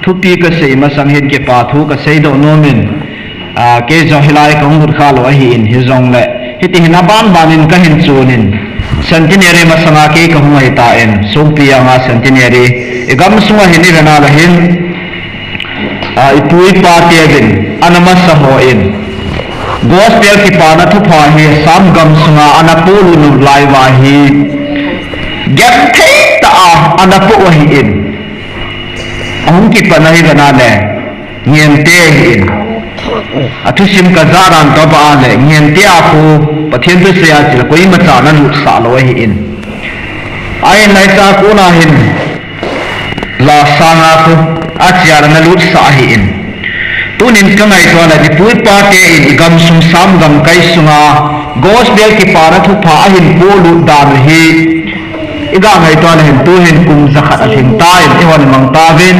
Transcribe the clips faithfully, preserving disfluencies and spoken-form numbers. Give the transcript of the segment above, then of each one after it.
Thupi kasei masang hin kipa thu kasei doh nom in, ah, kei jong hilai kahung lut kha lou ahin, hijongle hiti hin aban ban in kahin chon in, centenary masanga kei kahung ahi tan, Songpi anga centenary, i gamsunga hin i vena le hin, ah, i pu i pa teuvin, ana masa ho in, Gospel kipana thupha hi Assam gamsunga ana polut nalai uva hi, genthei tah a ana poh ahin, ahung kipat na hi vena le, Ngente ahin. Athusim kaja dan toh pha le, Ngente a khu Pathen thusei a chule koimacha ana lutsah lou ahin. Ahin laicha kona hin, Lasanga khu, achia ana lutsah ahin. Tunin kangaito le, i pu i pa tein i gamsung Assam gamkai sunga, Gospel kipana thupha ahin polut dan u hi, i ga ngaito le hin, tuhin kum jakhat alhing tan, eihon imang tauvin,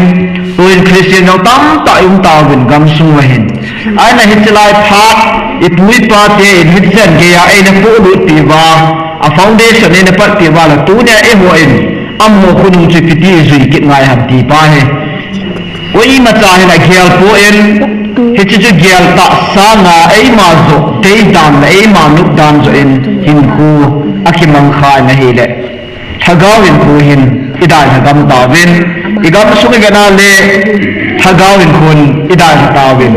tuhin Christian jong tamtah i um tauvin gamsung uva hin. Ahin hiche lai phat, i pu i pa tein hichen geiya eina polut pi uva, a foundation eina pat pi uva le, tunia eihon, amaho khonung chu ipi ti jui kit ngai ham ti pa hi. Koimacha hin agel poi, hiche chu gel tah sanga eima joh deidan le eima nopdan joh in hinkho akimang kha in ahile, Lhagao hinkho hin i dailha gam tauvin, i gamsung i vena le Lhagao hinkho in i dailha tauvin.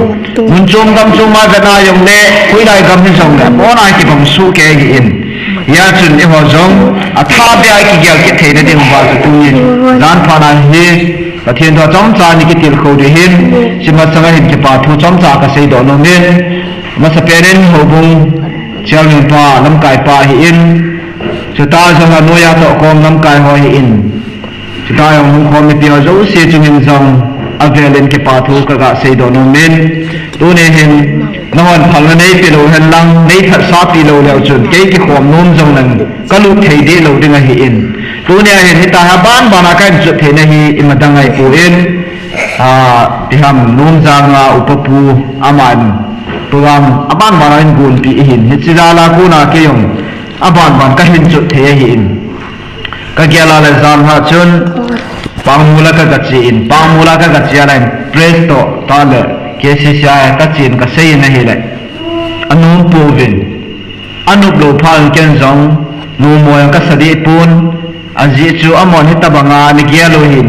Mun chom gam chom a vena jongle, hoilai gam hijongle, abona kibang sohkei ahin. Hijeh chun eiho jong athah beh a kigel kit theina diuva chu tunin, jan phat na hi Pathen thu chomcha ni kitilkhou ding ahin, hiche masanga hin kipa thu chomcha kasei doh nom in, masapen in houbung chairman pa, lamkai pa ahin, chuti jong a noiya tohkhom lamkai ho ahin, chuti jong hung khom mipi ho jouse chungin jong avel in kipa thu kaga sei doh nom in, tuni hin nahon phalna neipeh lou hen lang, neiphatsah pi lou leu chun, kei kikhom nom jong leng kalut thei deh lou ding ahin. Tunia hin hitia hi aban ban a kahin chot theina hi imadang ahipoi, ah, iham Nomjang a upa pu, aman program aban ban a eigonpeh ahin, hiche jal a kona kei jong aban ban kahin chot thei ahin. Kagel a le jan phat chun Pangmol a kaga che in, Pangmol a kaga che a le hin press toh tah le K C C a kachen kasei in ahile, anom pouvin. Anop lou phat in ken jong nommo jong kasa deh pon, ajeh chu amahon hitabanga ana gel u hin,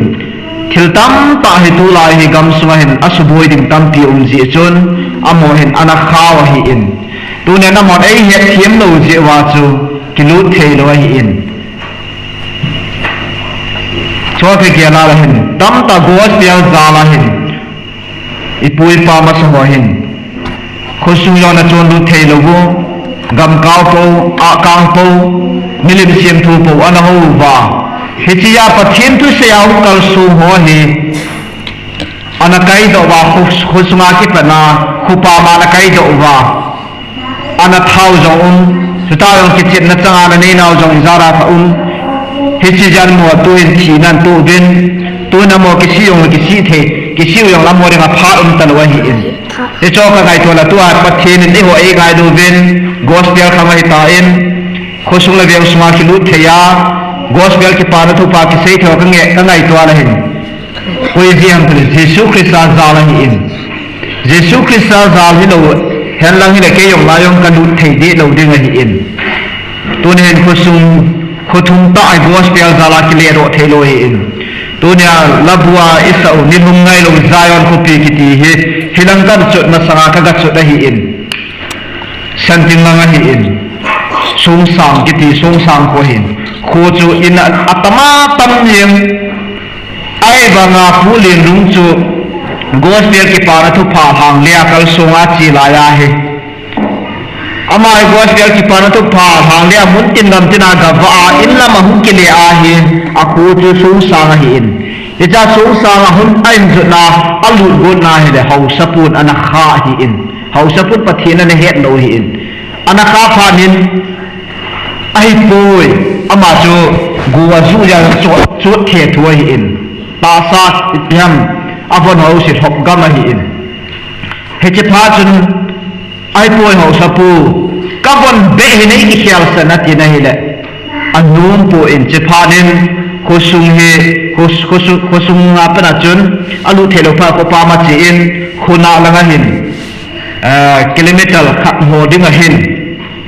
thil tamtah hi tulai hi gamsunga hin asuboi ding tampi um jeh chun, amaho hin ana khau ahin. Tunin amahon eihetthem lou jeh uva chu kilut thei lou ahin. Chua kagel a le hin, tamtah gospel jal a hin, i pu i pa masa ho hin, khosung jong ana chonlut thei lou u, gam kau pou, ah kang pou, milim semthu pou ana hou uva. Hichea Pathen thusei a hung kalsong ho hi ana kaidoh uva, kho, khosunga kipatna, khopam a ana kaidoh uva. Ana thau jong um, chuti jong kichepna chang a ana neinau jong ijat a kha um. Hiche jeh a amaho tuhin thina ana toh uvin, tun amaho kisih jong kisih thei, kisih u jong le amaho dinga phat um talou ahin. Hichu kangaito le tua Pathen in eiho eingailu uvin, gospel khang ahitan, khosung le veng sunga kilut thei a, gospel kipana thupha kisei thei ho kange, kangaito le hin. Koi jeh ham itile Jesu Christa jal ahin. Jesu Christa jal hilou hen lang hile kei jong la jong kalut thei deh lou ding ahin. Tunin khosung, khothum tah a gospel jal a kiledoh thei lou ahin. Tunia labua isah u nilhum ngailou Zion khopi kiti hi, hilang kachot masanga kaga chot ahin. Santing lang ahin. Songsang kiti, Songsang kho ahin. Kho chu in a, atam atam jeng. Ahivanga Pu Lenlung chu gospel kipana thupha Lhangle a kalsong a che lai ahi. Ama hi gospel kipana thupha Lhangle a mun tin gam tin a gavah a, in lam a hung kile ahi, akho chu Songsang ahin. Hichea Songsang a hung a in jotna, alut gotna hile Haosapun ana kha ahin. Haosapun Pathen ana het lou ahin. Ana kha phat in, ahipoi, ama chu go aju jeh a chot, chot thethu ahin. Tahsa, ipi ham, avon ho se lhop gam ahin. Hiche phat chun, ahipoi Haosapu, kavon beh hi nei kikhel sah in atin ahile, anom poi, hiche phat in, Khosung hi, khos-, khosung, khosung a pat a chun, alut thei lou phat kho pam a che in, khonung lang a hin, eh, kilometer khat ho ding a hin,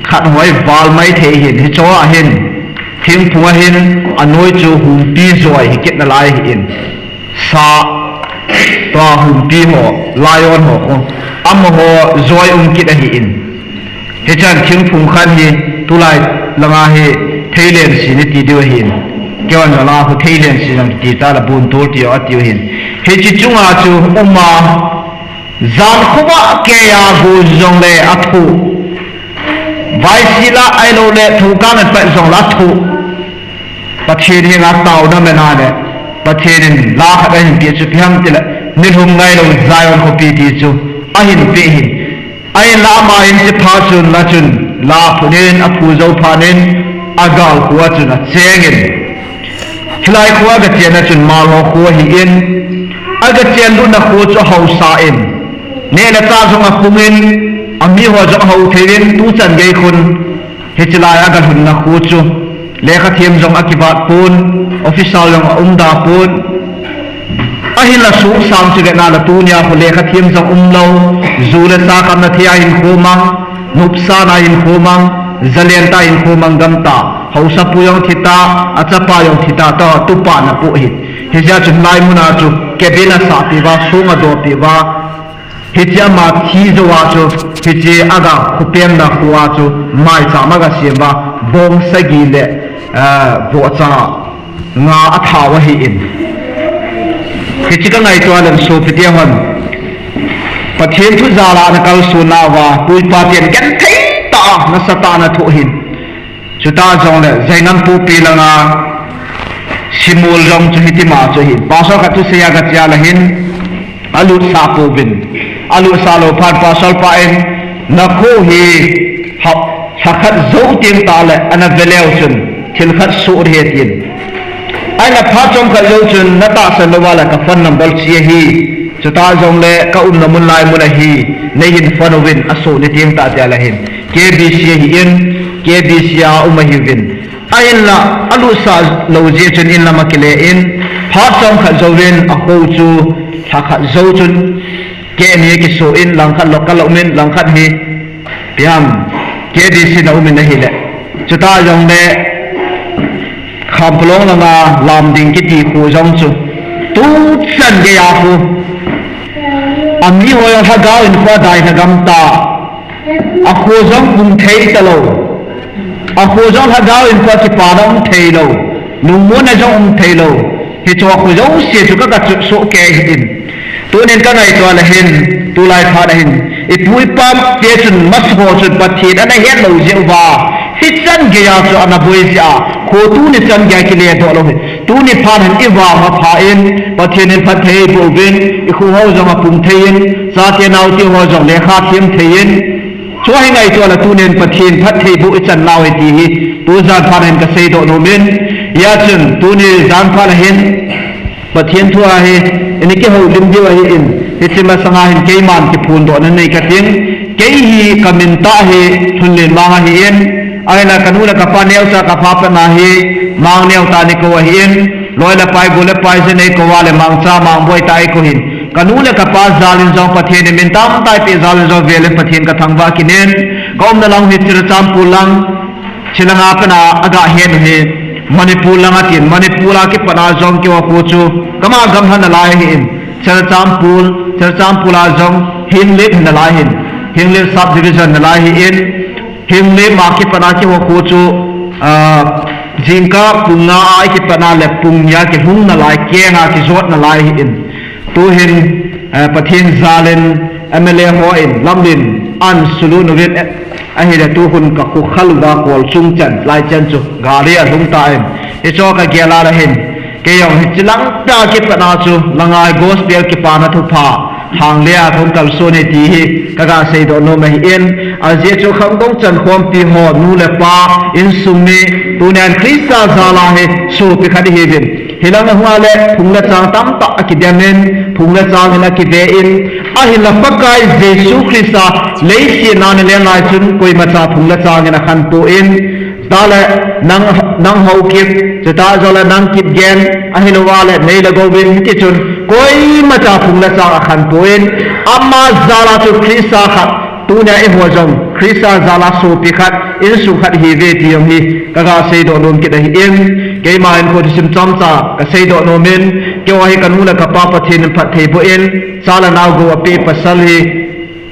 khat ho hi val mai thei hin, hicho a hin, thingphung a hin, anoi chu humpi joi hi kit nalai hi in. Sa, tua humpi ho, lion ho kho, amaho joi um kit ahi in. Hichan thingphung khat hi, tulai lang a hi, theilen si ni ti diu ahin. Keiho la khu theilen si jong ti ta la bun tul ti a tiu hin. Hiche chunga chu um a, jan khovah keiya gu jong le athu. Vaisila ahilou le thukang in pat jong la athu. Pathen henga taona mena le, Pathen in la khat ahin pe chu ipi ham tile, nilhum ngai lou Zion khopi ti chu ahin pe hin. Ahinla ama hin hiche phat chun la chun, la phun in, aphu jou phat in, agal khu a chun acheng in. Hilai khu a aga chen a chun Malho khu ahi in, aga chen lutna khu chu ahausa in. Neh le chah jong apung in, ami ho jong ahao thei in, tuchan gei khun, hiche lai a aga lhunna khu chu, lekha them jong akivat pon, officer jong aum da pon. Ahinla sung sang chu ve na la tunia khu lekha them jong um lou, ju le cha kamna thei a hinkho mang, nopsahna hinkho mang, zalen tah hinkho mang gam ta, haosapu jong thi ta, achapa jong thi ta, tua tupa na pu hi. Hijeh chun hilai mun a chu cabin asah peh uva, song adoh peh uva, Hiche ama thi jou a chu, hiche aga khopemna khu a chu, maicham aga sem uva, bong sagi le, eh, vohcha nga athau ahi in. Hiche ka ngaito a le sopi te hon, Pathen thu jal a ana kalson nauva, pu le pa ten genthei tah a, nasatah a ana thoh hin. Chutah jongle, Zainam Popi langa Simol jong chu hitima chu hi. Pastor khat thusei a kache a le hin, alutsah pouvin. Alutsah lou phat pastor pa in, nakho hi ha, lhakhat jou teng tah le, ana ve leu chun, thil khat soh ding ahi tin. Ahinla phat chomkhat jou chun, natahsan louva le ka phone number che ahi. Chutah jongle, ka umna mun lai mun ahi, neihin phone uvin, asoh ni teng tah tia le hin. K B C ahi in, K B C a um ahiuvin. Ahinla, alutsah lou jeh chun inlam akile in, phat chomkhat jouvin, akho chu, lhakhat jou chun, kei ni kisoh in, langkhat lou, ka lou min, langkhat hi, ipi ham, K B C na um in ahile. Chutah jongle, Khampulong langa lam ding kiti khu jong chu, tuchan gei a khu, ami ho jong lhagao in khu adai lhagam ta. Akho jong um thei talou. Akho jong lhagao in khu akipana um thei lou. Lungmonna jong um thei lou. Hiche khu jouse chu ka, ka chu soh kei hi in. Tunin ka ngaito a le hin, tulai phat a hin. Ipu ipa te chun masa ho chun Pathen ana het lou jeh uva. Hichan gei a chu ana boi jeh a. Kho tuni chan gei a kile doh lou hi. Tuni phat hin i vang a pha in, Pathen in phatthei boh uvin, i kho ho jong apung thei in, chate naote ho jong lekha them thei in. Chua hi ngaito a le tunin Pathen phatthei boh i chan nau hi ti hi, tujan phat hin ka seidoh nom in, hijeh chun tuni jan phat a hin, Pathen thu a hi, ini kihoulim diu ahi in, hiche masanga hin keiman kiphondohna nei ka ting, kei hi ka min tah hi Lhunlen Mang ahi in, ahinla ka nu le ka pa neocha ka pha patna hi, Mang neo tah in eikou ahi in, Loi le pai, go le pai jeh in eikou a le Mangcha Mangboi tah eikou hin. Ka nu le ka pa jal in jong Pathen in min tamtah eipeh jal in jong vel in Pathen ka thangvah kit in. Ka umna lang hi Churachandpur lang, chulanga pat a aga hen u hi Manipur lang atin. Manipur a kipat a jong keiho kho chu, kama gam lha nalai ahi in. Churachandpur, Churachandpur a jong Henglep hi nalai ahin. Henglep sub division nalai ahi in. Henglep a kipat a keiho kho chu, ah, jingkah pung nga a kipat a le pung ni a kilhung nalai, keng a kijot nalai ahi in. Tuhin, eh, Pathen jal in M L A hon lamlen ahin sulut uvin, eh, ahile tuhin ka kho khal uva kol chung chan, lai chan chu gari alhung tan. Hichu ka gel a le hin, kei jong hiche lang tah a kipat a chu, langa gospel kipana thupha, Henglep a kahung kalson e ti hi, ka ga seidoh nom ahi in, ajeh chu khangdong chan khompi ho, nu le pa, insung mi, tunin Christa jal a hi, sopi khat ihiuvin. Hilang a hung a le, phung le chang tamtah akidem in, phung le chang in akive in, ahinla Pakai Jesu Christa, leiset a ana leng lai chun, koimacha phung le chang in akhan poi in, Tale nang, nang hou kip, chuta jongle nang kipgen, ahilouva le nei le gou vin, hiti chun koima cha phung le chang akhan poi. Ama jal a chu Christa khat, tunia eiho jong Christa jal a sopi khat, insung khat ihiuve ti jong hi kaga seidoh nom kit ahin, keima hin kho thusim chomcha kaseidoh nom in, keiho hi kanu le kapa Pathen in phatthei boh in, cha le nao gou apeh pasal hi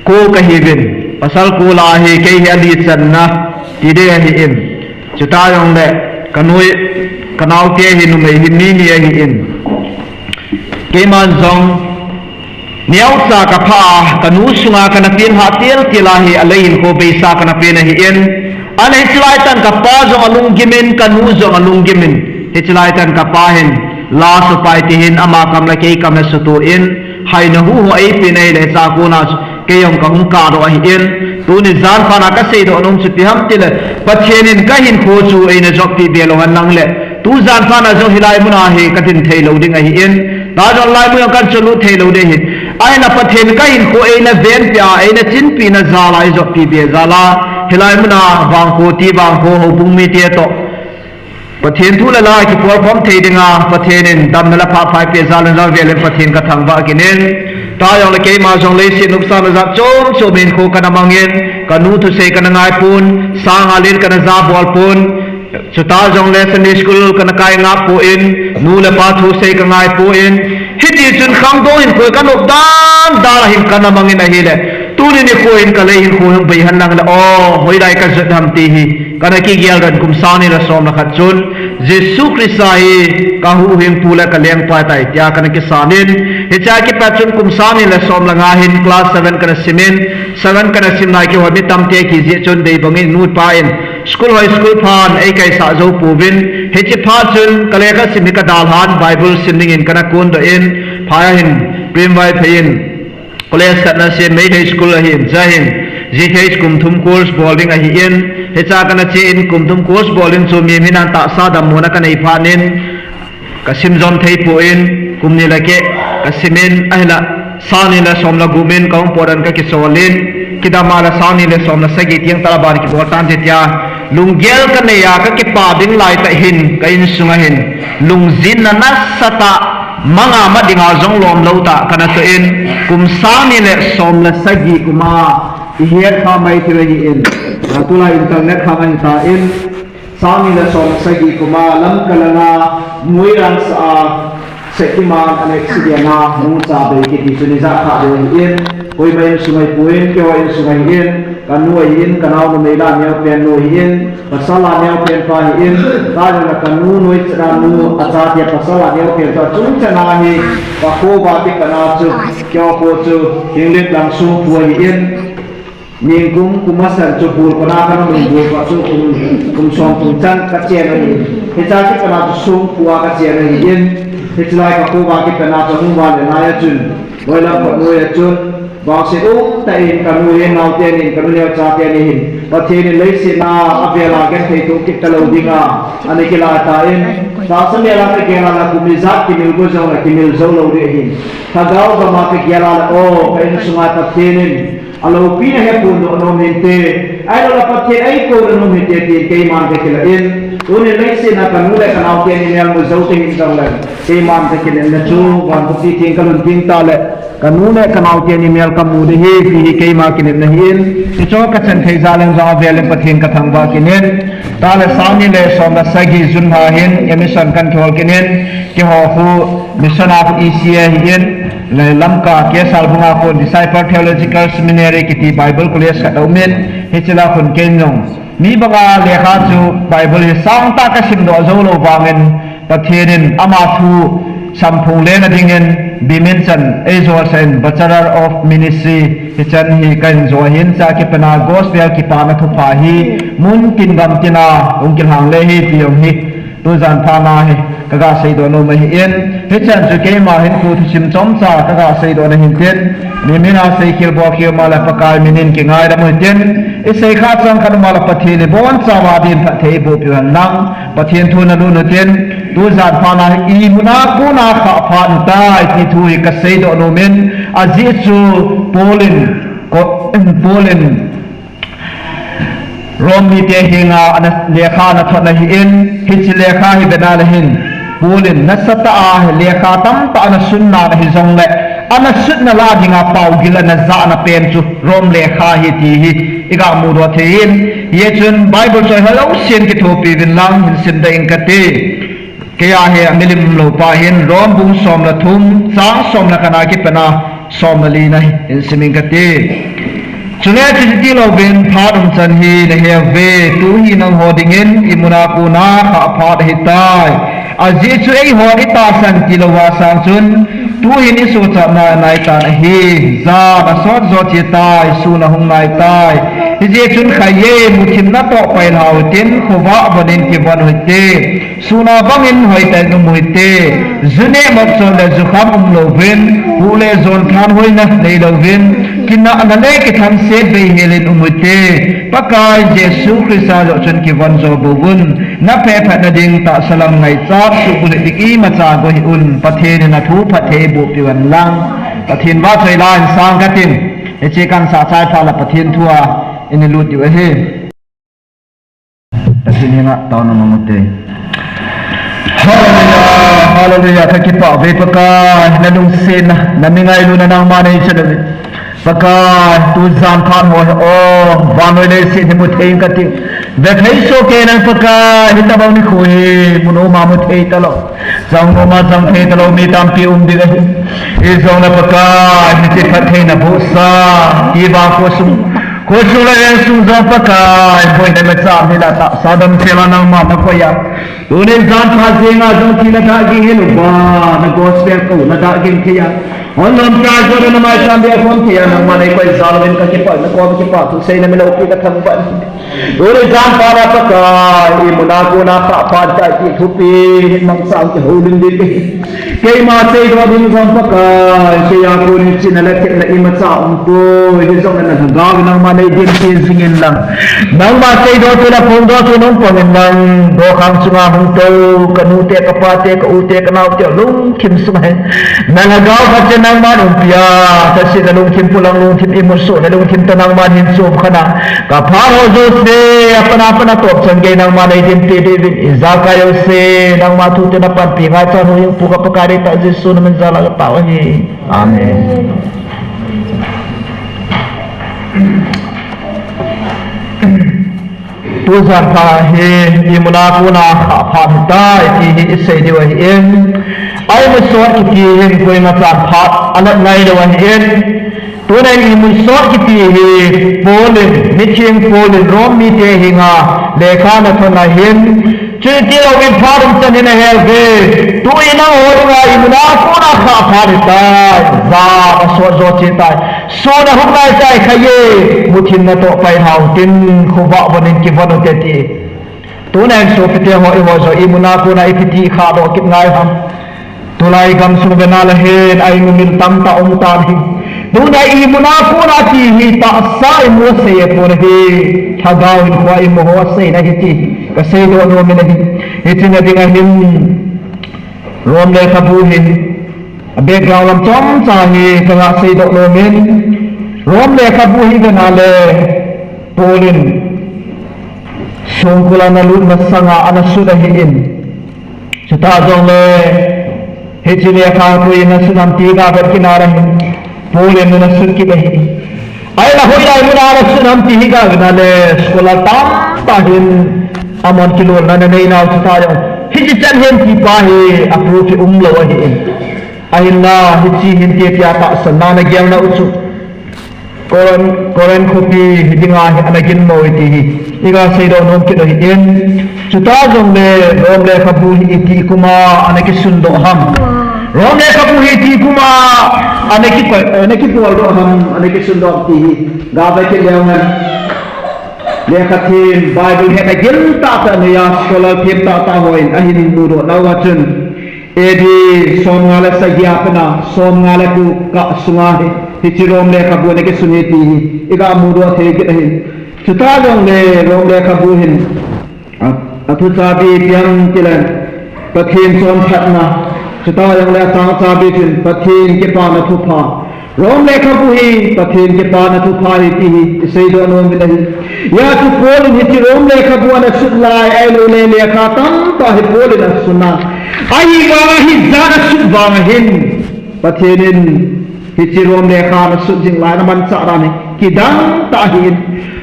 ko kahiuvin, pasal ko lah a hi kei hi ali channa ti ding ahin. Chuta jongle kanu, kanaote hi numei hi mi ni ahin. Keiman jong neocha kapha a, kanu sunga kana peng hah tiltil a hi alei hinkho beisa kana pen ahin. Ahile hiche laitan kapa jong alunggim in, kanu jong alunggim in. Hiche laitan kapa hin last upai ti hin ama kam le kei kam le sutoh in, haina huhho eipen ahile hichea kona kei jong kahung kahdoh ahin. Tuni jan phat na kaseidoh nom chu ipi ham itile, Pathen in kahinkho chu eina jotpeh be lou henlang le, tujan phat na jong hilai muna hi kadin thei lou ding ahin, ta jong lai mun jong kahin cholut thei lou ding ahin. Ahinla Pathen kahinkho eina venpeh a, eina chinpehna jal a eijotpeh be jal a, hilai muna vangkho ti vangkho houbung mite toh Pathen thu le la a kipolkhom thei dinga Pathen in damna le phat pha eipeh jal in jong avel in Pathen kathangvah kit in. Ta jongle keima jong leiset nopsahna jat chom chom hinkho kana mang in, kanu thusei kana ngai pon, sang a len kana jabol pon, chuta jongle Sunday school kana kai ngap poi, nu le pa thusei kangai poi. Hiti chun khangdong hinkho kanop dan dan a hin kana mang in ahile, tuni nikho hin kalei hinkho hung bei henlang le, o, hoilai kajot ham ti hi kana kigel dan kum sang ni le som le khat chun, Jesu Christa hi kahuhhingpu le kalengpa ahitai tia kana kisan in, hichea kipat chun kum sang ni le som le nga hin class seven kana sim in, seven kana sim lai keiho mi tamtah kiti jeh chun deibang in nu pa in school hoi school phan eikaisah jou pouvin, hiche phat chun kalekha sim hi kadalhan Bible sim dingin kana kondoh in, phai a hin Prem Vaiphei in college khat ana sim, Meitei school ahin, hichea hin G T H kum thum course bol ding ahin, hichea kana che in kum thum course bol ding chu mihem hina tahsa dammona kanei phat in, kasim jom thei pon, kum ni le keh kasim in, ahinla sang ni le som le gup in kahung potdoh in kakisol in, kidam a le sang ni le som le sagi teng Taliban kibol tante tia lunggel kanei a kakipah ding laitah hin ka insunga hin lungjinna nasatah, manga ma dinga jong lomlou tah kana toh in, kum sang ni le som le sagi kum a ihet kha mai thei ahin, tulai internet khang ahitan, sang ni le som le sagi kum a Lamka langa Moirang sah a Shaktiman an accident a hung cha bei kiti chu nijat khat bou ahin, koima insung ahipon, keiho insung ahin, kanu ahin, kanao numei la neopen nu ahin, pasal la neopen pa ahin, ta jongle kanu noicha nu achate pasal la neopen pa, chungchang a hi kakhoa kipatna chu, keiho kho chu English lang songphu ahin, ningkum, kum masan chu Bulpana kana um in, Bulpa chu kum, kum somthum chan kachen ahi. Hichea kipatna chu songphu a kachen ahin, hiche lai kakhoa kipatna chu hung val le lai a chun, Moilam kho noi a chun, vangset umtah in kanu hin, naote nin, kanu neochate ni hin Pathen in leiset a avel a genthei toh kit talou dinga ana kilah tan, tahsa mel a kagel a le kum ijat kimil got jongle kimil jou lou ding ahin, lhagao gam a kagel a le, o, ka insunga Pathen in aloupina hi aphondoh nom hinte, ahilouleh Pathen eikou nom hinte tin keiman kakilah in, tunin leiset a kanu le kanaote ni mel mu jou teng jongle keiman kakilah na chu, van buk ti tin kalhun tin tah le kanu le kanaote ni mel kamu ding ahi ti hi keima kinepna ahin, hichu kachan thei jal in jong avel in Pathen kathangvah kit in, tah le sang ni le som le sagi June lha hin admission kana kihol kit in, keiho khu mission a khu E C A ahin, le Lamka K. Salbung a khu Disciple Theological Seminary kiti Bible College khat aum in, hiche la khun keijong mi banga lekha chu Bible hi sangtah kasimdoh jou lou vangin, Pathen in ama thu samphong lena dingin bimin chan eijosah in Bachelor of Ministry hichan hi kahin jo ahin, hichea kipatna Gospel kipana thupha hi mun tin gam tin a hung kilhang le hi ti jong hi tujan phat na hi kaga seidoh nom ahin, hichan chu keima hinkho thusim chomcha kaga seidoh na hintin, mi mina seikhel bolkhel ma le Pakai minin kingaidam u hitin, isei kha chang khat ma le Pathen in ibonchauva din phatthei eiboh peh u henlang, Pathen thu nalut u hitin, tujan phat na hi imun a kona khah phat u tai ti thu hi kaseidoh nom in, ajeh chu Paul in, ko, Paul in Rom mite henga ana lekha ana thot ahin, hiche lekha hi vena le hin, Paul in nasatah a lekha tamtah ana sunna ahi jongle, ana sutna lah dinga paogil ana jahna pen chu Rom lekha hi ti hi iga mudoh thei in, hichun Bible choi ho jousen kithopi uvin lang hin simdoh inge kati. Keiya hi amilim lou pa hin Rom bung som le thum, chang som le khat a kipat a som le li na hin sim inge kati. Chule chuti louvin phat umchan hi nahe uve, tu hi nangho dingin imuna kona khah phat ahitai. Ajeh chu eihon itahsan tilou va sang chun, tu hin isochatna anaitan ahi. Jan asot jo cheh tai, sun ahung nai tai. Hijeh chun khaie, muthim natoh pai lhau hitin, khovah von in kivon u hite. Sun a bangin hoitah in um u hite. Ju neh mot chon le jukham umlouvin, huh le jon thanhoina neilouvin, kinahna le kithangset beihel in um u hite. Pakai Jesu Christa joh chun kivon jo bouvun. Naphe phatna ding tahsa lam ngaichat suhbulhit ding imacha goi hih un. Pathen in athu phatthei eiboh peh uhen lang. Pathen vahchoi la in sang katin. Hiche kansah chai phat le Pathen thu a ina lut diu ahi. Pathen henga taona mang ute. Hallelujah, hallelujah. Kakipah uve Pakai, nalungsetna, nami ngailutna nangma nei chan uve. Pakai, tujan phat ho hi, o, vannoi leiset hi mu thei inge kati. Vethei soh kei nang Pakai, hitobang nikho hi, mu noma mu thei talou. Jang noma jang thei talou, mi tampi um ding ahi. Hijongle Pakai, hiche phattheina bohsa, ivang khosung. Khosung le insung jong Pakai, boina imacha um hih la tahsa damsel a nangma nakoi a. Tuni jan pha jenga jong thina dahging hilouva, na gospel kouna dahging thei a. Hon lom cha jo na maicham beh khom thei a, nangma neikoi jal uvin kakipah, nakoma kipathu seina miloupi kathangvah. Tuni jan pha na Pakai, imuna kona khah phat tai ti thupi, mangcha kihoulim ding. Keima seidoh ding jong Pakai, keiya kon chihna le thepna imacha umpoi, hijongle na lhagao in nangma neidimpi jing in lang. Nangma seidoh thei le phongdoh thei in hung pang in lang, dokhang chunga hung tou, kanute, kapate, kaute, kanaote, lungthim sunga hin. Na lhagao khat cheh nangman umpi a, thase na lungthim pulang lungthim imutsoh na lungthim toh nangman hin chom khen a. Kaphat ho jouse, apat apat a topchan gei nangma neidimpi diuvin, ijakai jouse, nangma thu tin apanpi ngaichat u hing pu ka Pakai deitah Jesu namin jal a katao ahi. Amen. Tujan pha hi, imuna kona khah phat ahitai, ti hi isei diu ahin. Imusot kiti hin koima chan phat alat ngailou ahin. Tuna imusot kiti hi Paul in, mitheng Paul in Rom mite henga lekha ana thot ahin. Chuti louvin phat umchan hi nahe uve. Tu hi nangho dinga imuna kona khah phat ahitai. Jan asot jo cheh tai. Sun ahung nai tai khaie. Muthim natoh pai lhau hitin, khovah von in kivon u hite ti. Tuna hin sopite ho, eiho jong imuna kona ipi ti khahdoh kit ngai ham. Tulai gamsung vena le hin, a-in umil tamtah um tan ahi. Tuna imuna kona ti hi tahsa in asei pon ahi. Lhagao in khoa imu ho aseina ahi ti kaseidoh nom in ahi. Hiche na dinga hin Rom lekhabu hi, a background lam chomcha hi kaga seidoh nom in, Rom lekhabu hi vena le Paul in songkul a ana lut masanga ana sut ahin. Chuti jongle, hiche lekha koi in ana sut ham ti ga vet kit na ahin, Paul in ana sut kit ahi. Ahinla hoilai muna ana sut ham ti hi ga vet na le, scholar tamtah hin amahon kilolna ana nei nau chuti jong. Hiche chan hin ti pa hi a proof hi umlou ahin. Ahinla, hiche hin ti tia tahsanna ana gel nau chu. Corinth, Corinth khopi hi dinga hi ana gin mo ti hi iga seidoh nom kit u ahin. Chuti jongle Rom lekhabu hi iti kum a ana kisundoh ham. Rom lekhabu hi iti kum a ana ki, ana kiboldoh ham, ana kisundoh ti hi ga vet kit leu hen. Lekha them Bible hetna gil tahtah neiya scholar them tahtah hon ahin mudoh nauva chun A D somnga le sagi a pat a somnga le ko kah sunga hi, hiche Rom lekhabu ana kisun hi ti hi iga mudoh thei kit ahin. Chuti jongle Rom lekhabu hin a, athu chabi ipi ham tile Pathen chonphatna, chuti jongle achang chabi chun Pathen kipana thupha, Rom lekhabu hi Pathen kipana thupha ahi ti hi isei doh nom in ahi. Hijeh chun Paul in hiche Rom lekhabu ana sut lai, ahilou le lekha tamtah hi Paul in asut na. Ahivang a hijat asut vang ahin, Pathen in hiche Rom lekha ana sut jing lai, ana manchah dan hi kidang tah ahin.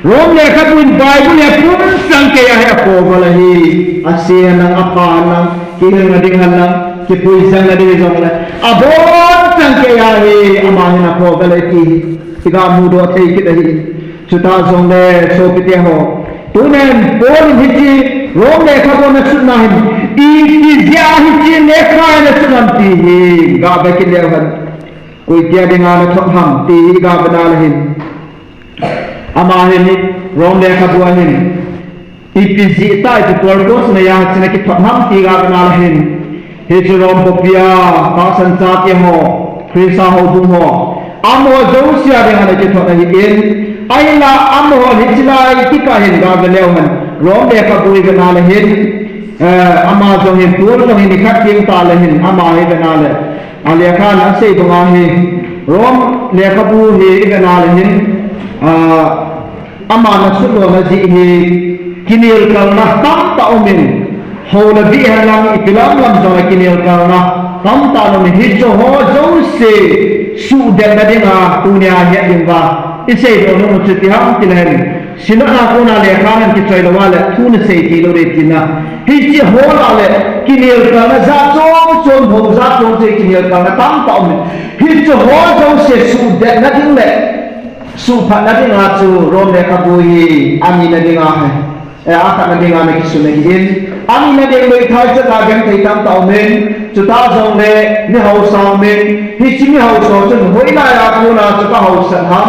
Rom lekhabu in Bible hi apum chang keiya hi akouvin ahi. Ase henlang, apha henlang, kihilna ding henlang, kipuijang na ding jongle, abon chang keiya hi ama hin akouvin ahi ti hi iga mudoh thei kit ahi. Chuti jongle sopite ho, tunin Paul in hiche Rom lekhabu ana sut na hin, ipi jeh a hiche lekha hi ana sut ham ti hi ga vet kit leu hen, koi tia dinga ana thot ham ti hi ga vet na le hin, ama hin Rom lekhabu a hin ipi jeh tah, ipi purpose neiya hiche ana kithot ham ti ga vet na le hin, hiche Rom khopia tahsan chate ho, Christa houbung ho, amaho jouse a dinga ana kithot ahin, ahinla amaho hiche lai kikah hin ga vet leu hen, Rom lekhabu ivet na le hin, eh, ama jong hin, Paul jong hin, nikhat teng tah le hin ama hi ivet na le, alekha ana sei banga hi, Rom lekhabu hi ivet na le hin, ah, ama ana sut lona jeh hi kinelkalna tamtah aumin, hou le beh henlang, ipi lam lam jong le kinelkalna tamtah aumin, hicheho jouse suhdetna dinga tunia het ding uva isei doh nom u chu ipi ham itile hin, Synod a kona lekha ana kichoi lou uva le thu ana sei thei lou ding tina, hicheho lah le kinelkalna jat chom chom, hou jat chom chom, kinelkalna tamtah aumin, hicheho jouse suhdetna ding le suhphatna dinga chu Rom lekhabu hi anina dinga hi, eh, akhatna dinga ana kisun ahin, anina ding le ithai chan a genthei tamtah aumin, chuti jongle mihaosa aumin, hiche mihaosa chun hoilai a kona chu kahaosat ham,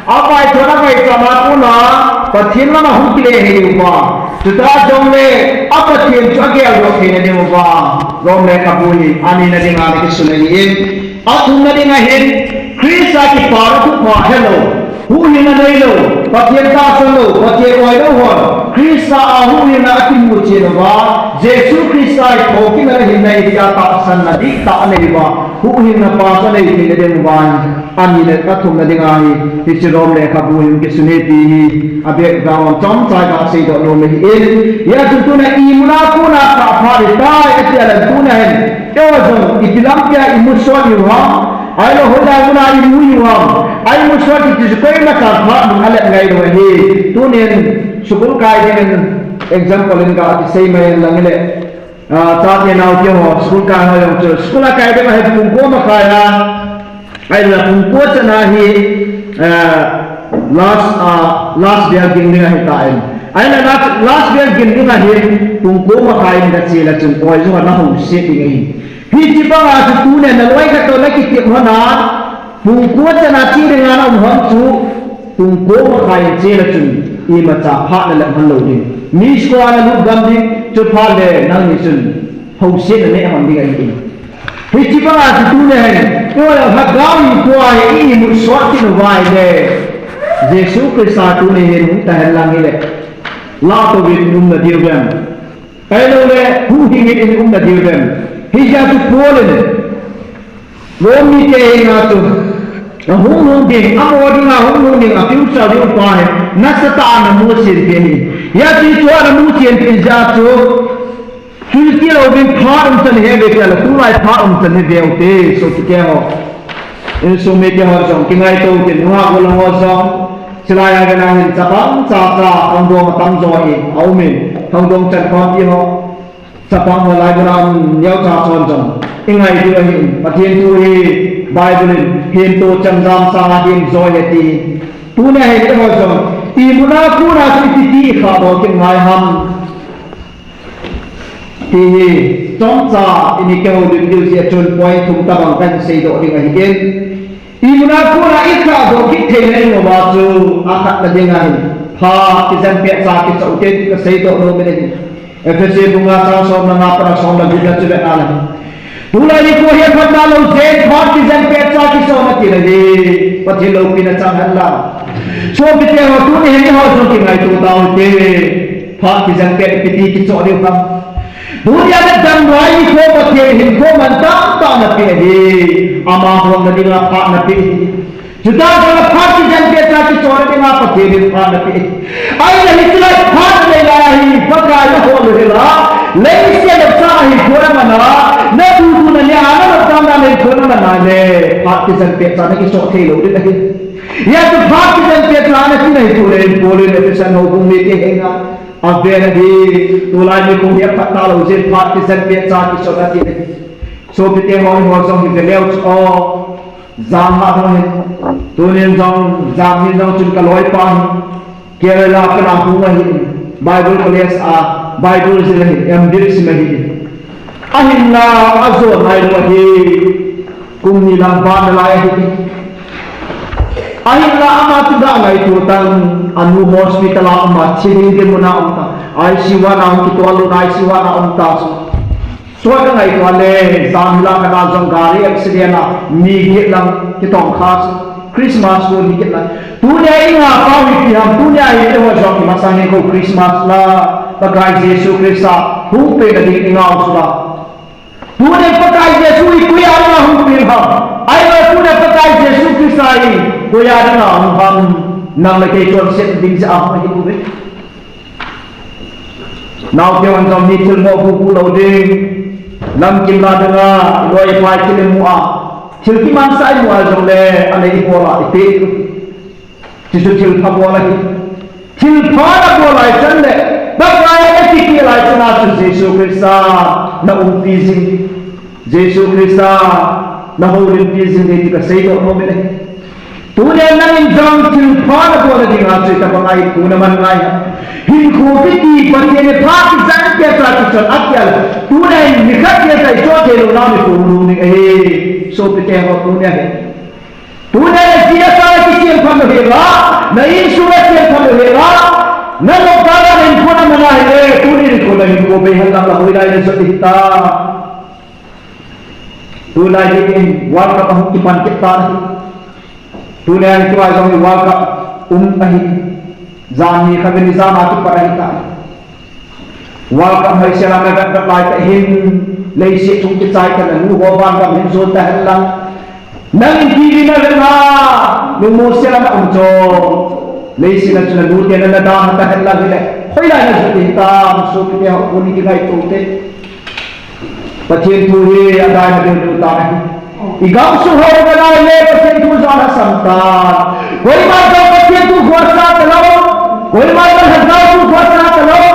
avaicham, avaicham a kona Pathen lama hung kile hih diu va, chuti jongle a Pathen chu ageldoh theina diu va, Rom lekhabu hi anina dinga ana kisun ahin. Athumna dinga hin, Christa kipana thupha helou, huhhingna neilou, Pathen tahsan lou, Pathen oilou hon Christa a huhhingna akimu chen uva, Jesu Christa hi thokitna le hinna ahi tia tahsanna dihtah anei uva, huhhingna pa chu anei theina diu va, anina, athumna dinga hi, hiche Rom lekhabu hi hung kisun ahi ti hi, a background chomcha iga seidoh nom ahin, hijeh chun tuna imuna kona khah phat hitai ati a le tuna hin, eiho jong ipi lampia imusot u ham, ahilou hoilai muna imu u ham, a imusot u ti chu koimacha phat mun alep ngai lou ahi. Tunin school kai dingin example in ga kisei mai lang le, ah, chate naote ho, school kai ho jong chu, school a kai ding ahi pung ko makhai a, ahilou pung ko chan a hi, ah, last, ah, last bell ging ding ahitan. Ahileh last, last bell ging ding ahin, pung ko makhai in gache le chun, oi jong ana houset ding ahi. Hiche banga chu tunin naloi khat toh nakitep lhon a, pung ko chan a che dinga naum lhon chu, pung ko makhai in che le chun, imacha phat nalep lhon lou ding. Mi school a nalut gam ding, chuphat le nangni chun housetna naneh lhon ding ahi. Hiche banga chu tunin, eiho lhagao hinkho a hi i imut sot kit uva ahile, Jesu Christa tunin hung tahen lang hile, lahtouvin i umna diu vem? Ahilouleh huhhingin i umna diu vem? Hijeh chun Paul in Rom mite henga chu, ahung lhung ding, amaho dinga hung lhung ding, a future diu pa hi nasatah a ana muchen peh ahi. Hijeh chun tua ana muchen peh jeh chun, Thil tilouvin phat umchan hi ve tia le, tulai phat umchan hi ve ute, sopite ho. Insung mite ho jong kingaito utin, nungah golhang ho jong, chulai a gana hin chapang chacha, khangdong atamjo hi aumin, khangdong chankhompi ho, chapang ho lai gana um neocha chon jong ingai diu ahin, Pathen thu hi Bible in, hemto chemjam sanga hemjo ahi ati. Tunia hin eiho jong imutna kona chu iti ti ikhahdoh kit ngai ham ti hi chomcha ini kihoulim diu jeh chun point thum tobang kahin seidoh ding ahin. Imutna kona ikhahdoh kit theina imu uva chu akhatna dinga hin phat kijen pet cha kichoh ute ti kaseidoh nom in ahi. Ephesi bung nga chang som le nga pat a som le gup na chu vet na le. Tulai nikho hi phatna lou jeh in phat kijen pet cha kichoh na ti le hi Pathen loupina chang hen lang. Sopite ho, tuni hin eiho jong kingaito taute. Phat kijen pet ipi ti kichoh diu ham. Tunia le damlai nikho Pathen in hinkho mantam tah ana pe ahi. Ama houlimna dinga phat ana pe ahi. Chuti jong a phat kijen pet cha kichonna dinga Pathen in phat anapeh. Ahile hiche lai phat anei lai a hi Pakai nahol u hela, leiset le cha hi kona mana, nadudu nanei a, nalungdam dan le kona mana le, phat kijen pet cha nakichon thei lou ding ahi. Hijeh chun phat kijen pet cha nati nahi tuleh Paul in Ephesian houbung mite henga aven ahi, tulai nikho hi aphat talou jeh in phat kijen pet cha kichon ati nahi. Sopite ho, eiho jong hi veleu chu o. Jan lha ho hin, tunin jong, jan hin jong chun kaloipa hin, Kerala kana hung ahin, Bible College a, Bible jil ahin, M.Div sim ahin. Ahinla, ajon nailou ahi, kum ni lang ban nalai ahi. Ahinla, ama chu ga ngaito tan, anu hospital a um a, thil hing ding muna um ta. I C U a na um kitoh lou, I C U a na um ta chu. Soi kangaito a le, jan hila kana jong gari accident a, mi get lang kitong kha chu. Christmas kon hi get lang. Tunia ingah pau hi ipi ham, tunia hi eiho jong imasang hinkho Christmas la, Pakai Jesu Christa hung pen na ding ingah u chu la. Tunia Pakai Jesu hi koi a dinga hung pen ham. Ahilou tunia Pakai Jesu Christa hi koi a dinga hung ham. Nang le kei chonset ding jeh a hung hi uve. Naote hon jong mi thil mo bubu lou ding. Lamkim la dinga, iloi ipai thil imu a. Thil kimansa imu a jongle, anei ibol a ipe. Chuchu thil pha bol ahi. Thil pha nabol lai chan le, Pakai a nakiti lai chan a chu Jesu Christa na umpi jing. Jesu Christa na houlimpi jing ding ti kasei doh nom e. Tunia nangin jong thil pha nabol na dinga chu itobang a hinkho naman ngai ham. Hinkho kiti Pathen in phat kijen pet cha kichon atia le. Tunia in nikhat khat cha ichon thei lou nau nikho lum ding ahi. Sopite ho tunia hi. Tunia le jia sa le kichem phat lou hela. Na insung le chem phat lou hela. Na lou ka la nin ko na mana hile. Tunin ko na hinkho bei hel lang la hoilai le jot hita. Tulai hi in World Cup ahung kipan kit tan ahi. Tulai hi tua jong World Cup um ahi. Jan ni kha veni jan a kipan ahi ta. World Cup hoi sela na vet vet lai ta hin leiset chung kichai ta na nu ho van gam hin jot ta hen lang. Nangin T V na vet na nu mo sela na um cho. Leiset na chu na nu te na na dam ta hen lang hile. Hoilai na jot hita, sopite ho koni kingaito te. Pathen thu hi adai na deu deu ta ahi. I gamsung ho na lai le Pathen thu jong lhasam ta. Koima jong Pathen thu khosa talou. Koima jong lhasam thu khosa talou.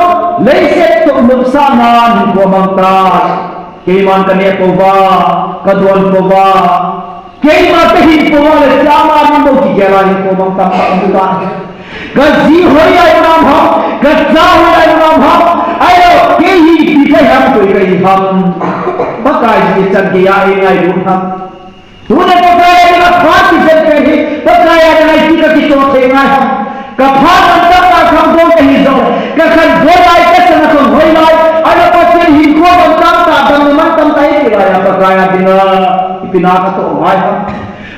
Leiset toh nopsahna hinkho mang ta. Keiman kaneh pouva, kadon pouva. Keima kahin pouva le chama min bou kigel a hinkho mang tamtah um ta. Kaji hoilai u nam ham, kacha hoilai u nam ham, ahilou, kei hi ipi kahi ham, koi kahi ham. Pakai ji chan geiya eingailut ham. Tuna Pakai a dinga phat kijen pet hi, Pakai a dinga ipi kakichon thei ngai ham. Kaphat man tamtah khangdong kahi jongle, kakhan boi lai, kasana khang hoilai, ahilou Pathen hinkho man tamtah, damna man tamtah hi tilai a Pakai a dinga ipi na katoh ngai ham.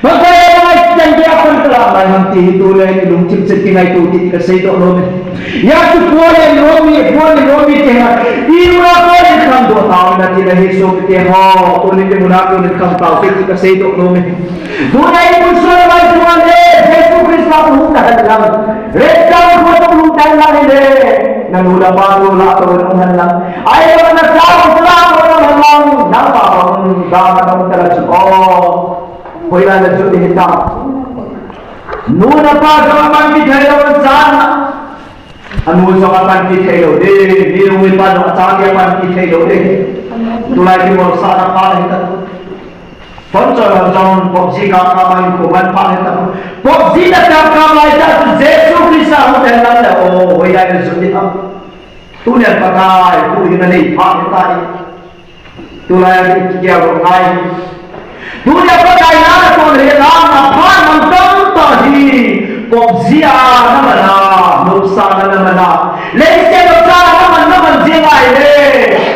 Pakai a dinga chan geiya pan kalah ngai ham ti hi tule ilungthim cheh kingaito ti kasei doh nom e. Hijeh chun Paul in Romi, Paul in Romi te a, iura Paul in khangdoh tauvin ati na hi sopite ho, tuni ti muna Paul in khang tau ti kasei doh nom e. Tuna imun sung a lai tuan le, Jesu Christa hung ta hen lang. Rapture nikho hung ta hen lang le. Nanu napa nu lah toh hung hen lang. Ahilou nacha lah toh hung hen lang. Nangma bang, bang nang ta la chu. Oh. Hoilai na jot hita. Nu le pa jong apanpi thei lou jan a. Anu jong apanpi thei lou ding. Mi nu mi pa jong acha dia panpi thei lou ding. Tulai kimolsahna pha hita. Phone choi ho jong PUBG kap kap a hinkho man pha hita. PUBG na kap kap lai tah chu Jesu Christa hung hen lang le o hoilai na jot hita. Tunia Pakai thu hi nanei pha hita. Tulai a ding kigel lou ngai. Tunia Pakai na na kon le na na phat man tamtah hi. PUBG a na man a, nopsahna na man a. Leiset nopsahna na man, na man jing ngai le.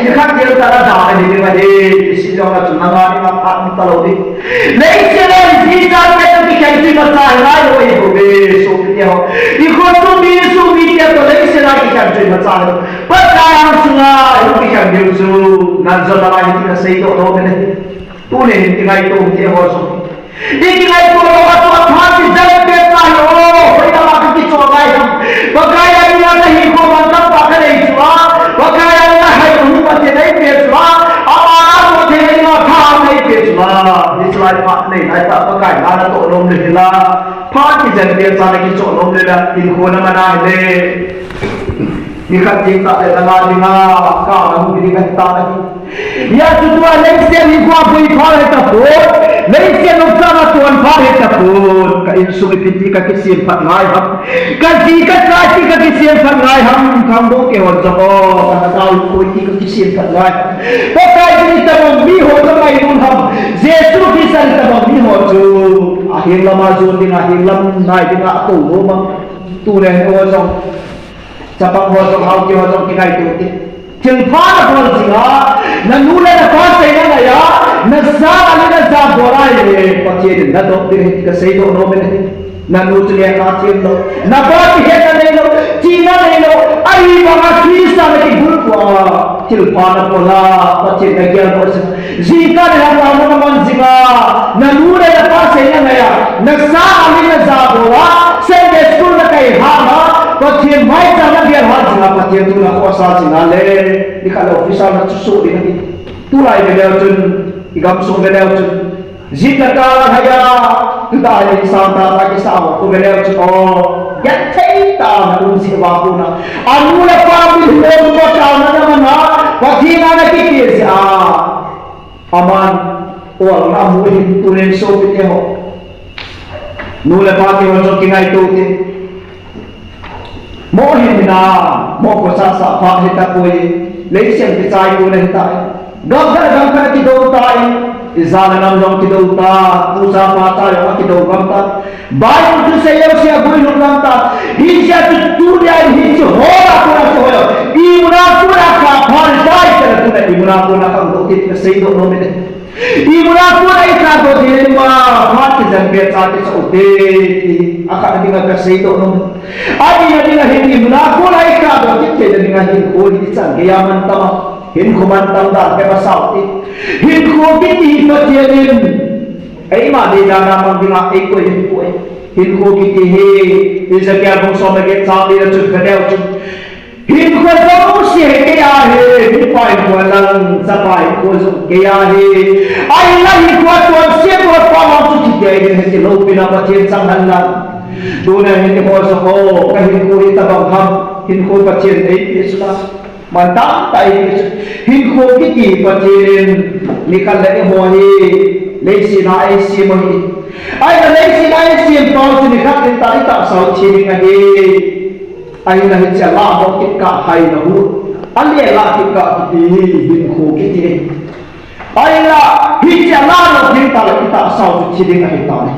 Nikhat gel ta na da ni ni ma ni. Isi jong na chu na nga ni ma phat talou ni. Leiset a ji cha te kikhen chu imacha ngai lou ahi bou ve, sopite ho. Ikhosung mi, sung mite toh leiset a kikhen chu imacha ngai lou. Pakai angsunga, ipi kikhen diu chu, nang jong nalai hi ti kasei doh nom e. Tuni hin kingaito te ho jong. Ikingaito lou a chu aphat Ah, hiche lai phat nei lai tah Pakai na natoh nom le hila. Phat kijen pet cha nakichoh nom le la, hinkho na mana hile. Nikhat ding tah le nanga dinga, ka hung ding ahi ta ahi. Hijeh chun tua leiset hinkho a boi pha ahi tapon. Leiset nopsahna ton pha ahi tapon. Ka insung ipi ti kakisem phat ngai ham. Kaji kacha iti kakisem phat ngai ham, khangdong keiho jong o, kalhagao koi iti kakisem phat ngai ham. Pakai jin itobang miho jong ahi nom ham. Jesu Christa itobang miho chu ahin lama jon dinga, ahin lam nai dinga akou nom ham. Tule ho jong, chapang ho jong, hao keiho jong kingaito te. Thilpha nabol jinga, nanu le napa seina ngaiya, nasang a le naja bol a hile, Pathen in nadoh ding ahi ti kaseidoh nom e. Nanu chu lekha themlou, napa chu hetna neilou, chihna neilou, ahivanga Christa nakibulphu a, thilpha nabol a, Pathen nagel bol jing. Jingkah le hangsan naman jinga, nanu le napa seina ngaiya, nasang a le naja bol a, Sunday school nakai hama, Pathen maicham nagel hat jinga, Pathen thu nakhohsah jinga le, nikhat le officer nachusoh ding ahi. Tulai veleu chun, igamsung veleu chun, jitna kal a haiya, tuta hi sang tah tah kisa ho, khu veleu chun, o, gel thei tah a na um jeh uva kona, anu le apa min hon pa tah na na mana, Pathen a nakiti jeh a. Aman, o, na mu hin tunin sopite ho. Nu le pa keiho jong kingaito te. Mo hin na, mo ko sa sa pha hita poi. Leiset kichai ko le hita. Gam khat gam khat kidou tai. Ijat le nam jong kidou ta. Pu cha pa cha jong kidou gam ta. Bible thu sei leu sei a boi lhung gam ta. Hijeh chun tunia hiche ho la kona chu ho lou. Imuna kona kapha tai, kala tuna imuna kona khangdong ti kaseidoh nom e. Imuna kona ikapdoh thei le ma, phat kijen pet cha kichoh u te, ti. Akhatna dinga kaseidoh nom. Anina dinga hin imuna kona ikapdoh thei le dinga hin koi ichan geiya mantam a. Hinkho mantam dan he masao ti. Hinkho kiti hi Pathen in eima deidan a mang dinga eikoi ahi poi. Hinkho kiti hi, Ezekiel bung som le get chang li na chu, ka deu chu. Hinkho jouse hi keiya ahi, mipa hinkho lang, chapa hinkho jong keiya ahi. Ahinla hinkho tonsot pa vang chu thi tei ding ahi ti loupina Pathen chang hen lang. Tuna hin eiho jong o, ka hinkho hi tabang ham, hinkho Pathen in eipeh chu la. Mantam tah eipeh chu. Hinkho kiti Pathen in nikhat le eiho hi leiset a eisem ahi. Ahinla leiset a eisem pau chu nikhat in tah itahsa u thi ding ahi. Ahinla hiche a lah doh kit kah haina hu. Ahile lah kit kah kiti hi hinkho kiti. Ahinla hiche a lah doh kit kah le itahsa u chu thi ding ahi tai.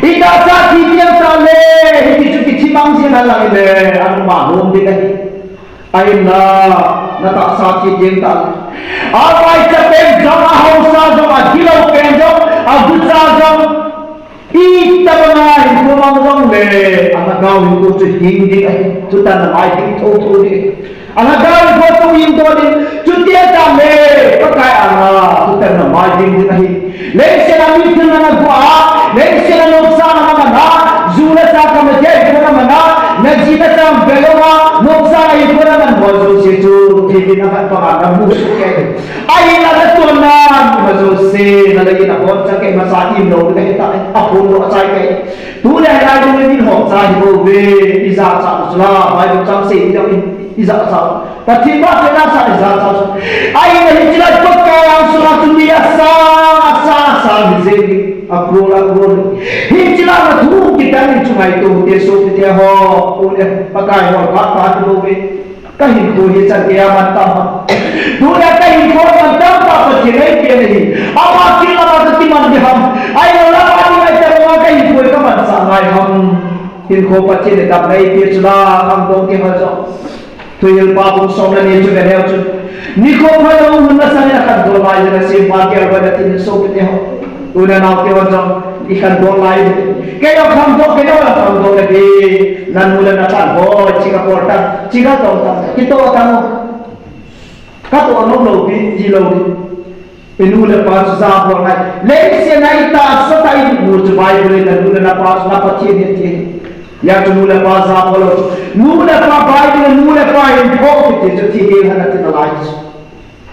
Itahsa thi ding tah le, hiti chu kithi mang jing a lang le, anuma nom ding ahi. Ahinla, natahsa thi ding tah le. Avaicha pen jong, ahaosa jong, agilou pen jong, agucha jong. Itobang a hinkho mang jongle, alhagao hinkho chu hing ding ahi, thutanna mai ding thotho ding. Alhagao hinkho chu hing thotho ding, chuti tah le, Pakai anga, thutanna mai ding ding ahi. Leiset a mi thilna nago a, leiset a nopsahna naman a, ju le cha kam le thei hinkho naman a, naji nacha velou a, nopsahna hinkho naman ho jouse chu, thil ding a khat banga namu soh kei. Ahinla natonna, ima jouse, nalai in ahon cha kei masa in lou le hita, ahon lou achai kei. Tule lai ding le min hon cha hi bou ve, ijat cha u chu la, Bible chang sei ding in, ijat cha u. Pathen phatthei nasah ijat cha u chu. Ahinla hiche lai Pakai angsunga chu mi asang, asang, asang hi jeng, a crore, a crore. Hiche lai a thu kitan in chu ngaito te sopite ho, u le Pakai ho, phat pha ti bou ve. Ka hinkho hi chan geiya mantam ham. Tuna ka hinkho mantam tah Pathen in eipeh ahi. Ama kit lama kakiman ding ham. Ahinla ama ding ahi tah lama ka hinkho hi kamansah ngai ham. Hinkho Pathen in damna eipeh chu la, khangdong keiho jong. Thuhilpa bung som le ni chu ve leu chun. Nikho phalou hun masang in akhandon lai jeh a sempa keiho natin sopite ho. U le nao keiho jong, ikhandon lai. Kei jong khangdong, kei jong khangdong le di. Nanu le napan ho, chika por tan, chika tong tan, kitoh tan. Katoh nom lou pi, ji lou di. Inu le pa chu ja bol ngai. Leiset a itahsa tah a imu chu Bible in nanu le napa chu na Pathen ahi ti. Hijeh chun nu le pa ja bol lou chu. Nu le pa Bible, nu le pa hinkho kiti chu thi ding ahi nati nalai chu.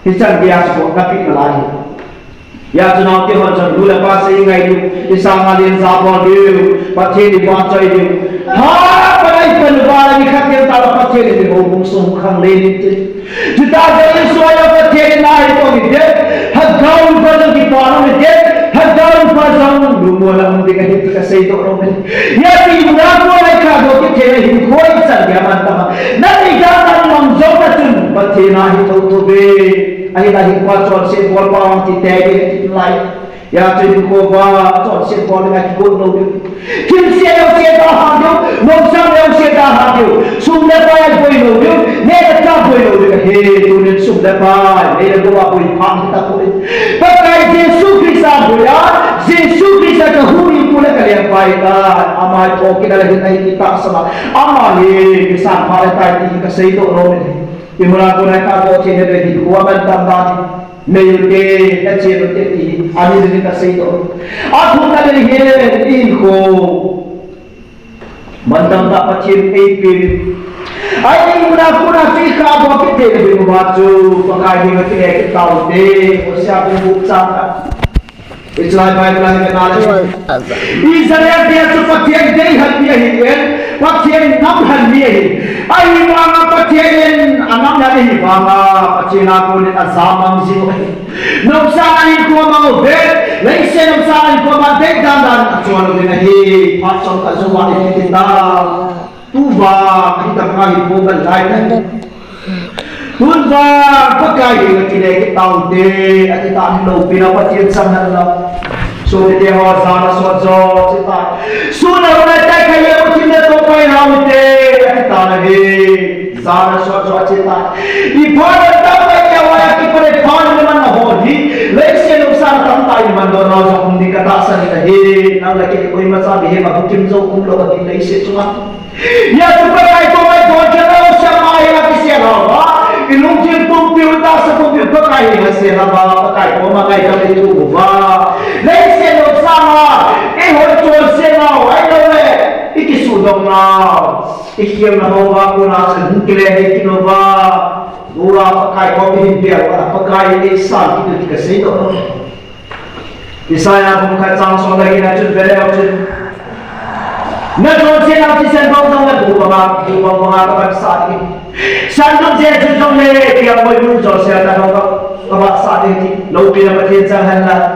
Hichan geiya chu bol napeh nalai. Hijeh chun naote hon jong nu le pa sei ngai diu, i sanga len ja bol diu, Pathen i vahchoi diu. Ha, panai pan uva le nikhat ken tah le Pathen in i houbung sung khang len inte. Chuti jong Israel Pathen in ahi tong inte. Lhagao Theng pa jong kipah nom inte. Lhagao Theng pa jong lungmonna um ding ahi ti kasei doh nom e. Hijeh chun i muna kona i kha doh kit thei le hinkho i chan dia man tama. Nang i dan nang mang jong na chun Pathen ahi thotho ve. Ahinla hinkho chonset bol pa vang ti te ge ti lai. Hijeh chun hinkho va chonset bol ding a kigot lou diu. Thil se lou se da ha diu, lou sang lou se da ha diu. Sum le pai a boi lou diu, neh le chah boi lou diu. He, tunin sum le pai, neh le gou a boi pha hita poi. Pakai Jesu Christa boi a, Jesu Christa ka hu in pu le ka lengpa ta, ama thokit a le hin ahi tahsan a. Ama hi, kisan pha le tai ti kasei doh nom e. I muna kona i kha doh thei le hinkho a mantam dan. Nei ute, na chen ute ti, ani ding kasei doh. A thum na ding hi, i hinkho. Mantam tah Pathen eipeh. Ahi, i muna kona chu i kha doh kit thei le hinkho chu, Pakai henga kile kit taute. Hosea bung gup chang khat. Israel Bible a hi na le. Israel te chu Pathen deilhen mi ahi e, Pathen namlhen mi ahi. Ahivanga Pathen in anamlhen ahi vanga, Pathen a konin ajamang jing u ahi. Nopsahna hinkho mang uve, leiset nopsahna hinkho mang dei dan dan a chon uvin ahi. Phat chomkhat jou a i ti tin da. Tuvang, ahi tah a hinkho bang lai tai. Tuvang, Pakai henga kile kit taute, ati ta, loupina Pathen chang hen lang. Sopite ho, jan asot jo, ati ta. Sun a hun a tai kha ye, Pathen le to pai hao te, ati ta na he. Jan asot jo, ati ta. I pha le tah pai ya wa ya ki pare pha le man na ho hi. Leiset nopsahna tamtah i man doh nau jong um ding ka tahsan in ahi. Nang le kei koima cha mihem a bukim jou um lou ahi leiset chunga. Hijeh chun Pakai toh mai toh khelou sema hi a kisel hou va. I lungthim pumpi u tahsa pumpi u Pakai henga sel hou va. Pakai toh ma ngai ka le tu va. Leiset nopsahna, eiho chonset nau, ahilou le, i kisuhdong nau, i khelna ho va, kona chun hung kile hei kit nau va. Tua Pakai toh mihem bia va, Pakai in eisang kit u ti kasei doh. Isaiah bung khat chang som le get na chun vele chun. Na chonset nau thisan bang jong le bu banga, bu bang banga ka ban sah ding. San jong je chun jong le, bia moi mun chonset na bang ka, ka ban sah ding ti. Loupina Pathen chang hen lang.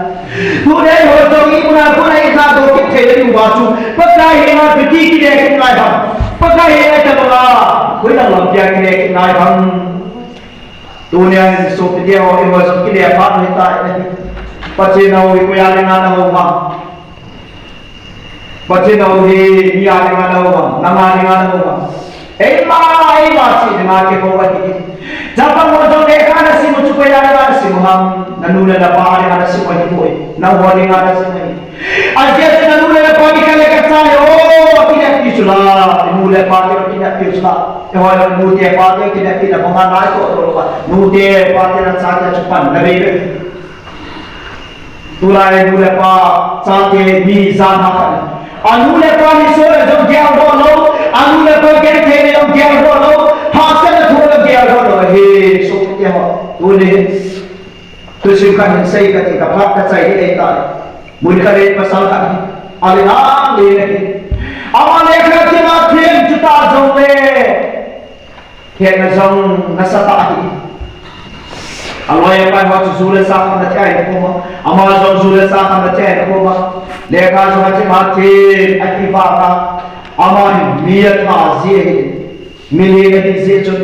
Tuni ho jong i muna kona i kha doh kit thei le hinkho chu. Pakai henga ipi ti kile kit ngai ham. Pakai henga itabanga. Koi lang lam pia kile kit ngai ham. Tunia hin sopite ho, eiho jong kile phat u hita ahi. Pathen a hou hi koi a dinga na hou ham. Pathen a hou hi mi a dinga na hou ham. Nang a dinga na hou ham. Eima, eima chih dinga kihou ahi. Chapang ho jong lekha na sim u chu koi a dinga na sim u ham. Na nu le na pa a dinga na sim u ahi poi. Nangho dinga na sim u ahi. Ajeh chu na nu le na pa mi khat le khat cha le o, kineppi chu la, nu le pa te kineppi chu la. Eiho nu te pa te kineppi na banga nai to to pa. Nu te pa te na chate chu pan na be be. Tulai nu le pa chate mi jan ha khat. Anu le pa ni so le jong gel doh lou, anu le pa genthei le jong gel doh lou, hahsatna thu le jong gel doh lou. He, sopite ho. Tuni. Thusim khat hin sei kati, ka phat ka chai hi ei tai. Mun khat le pasal khat hi. Ale ang le ne. Ama le khat kima them chu ta jong le. Khen na jong nasa ta hi. Aloi apai ho chu ju le sa khat na thei a hi koma. Ama jong ju le sa khat na thei a hi koma. Lekha jong a them a them a ti vanga. Ama hi mi a tha ji hi. Mi le na hi ji chu.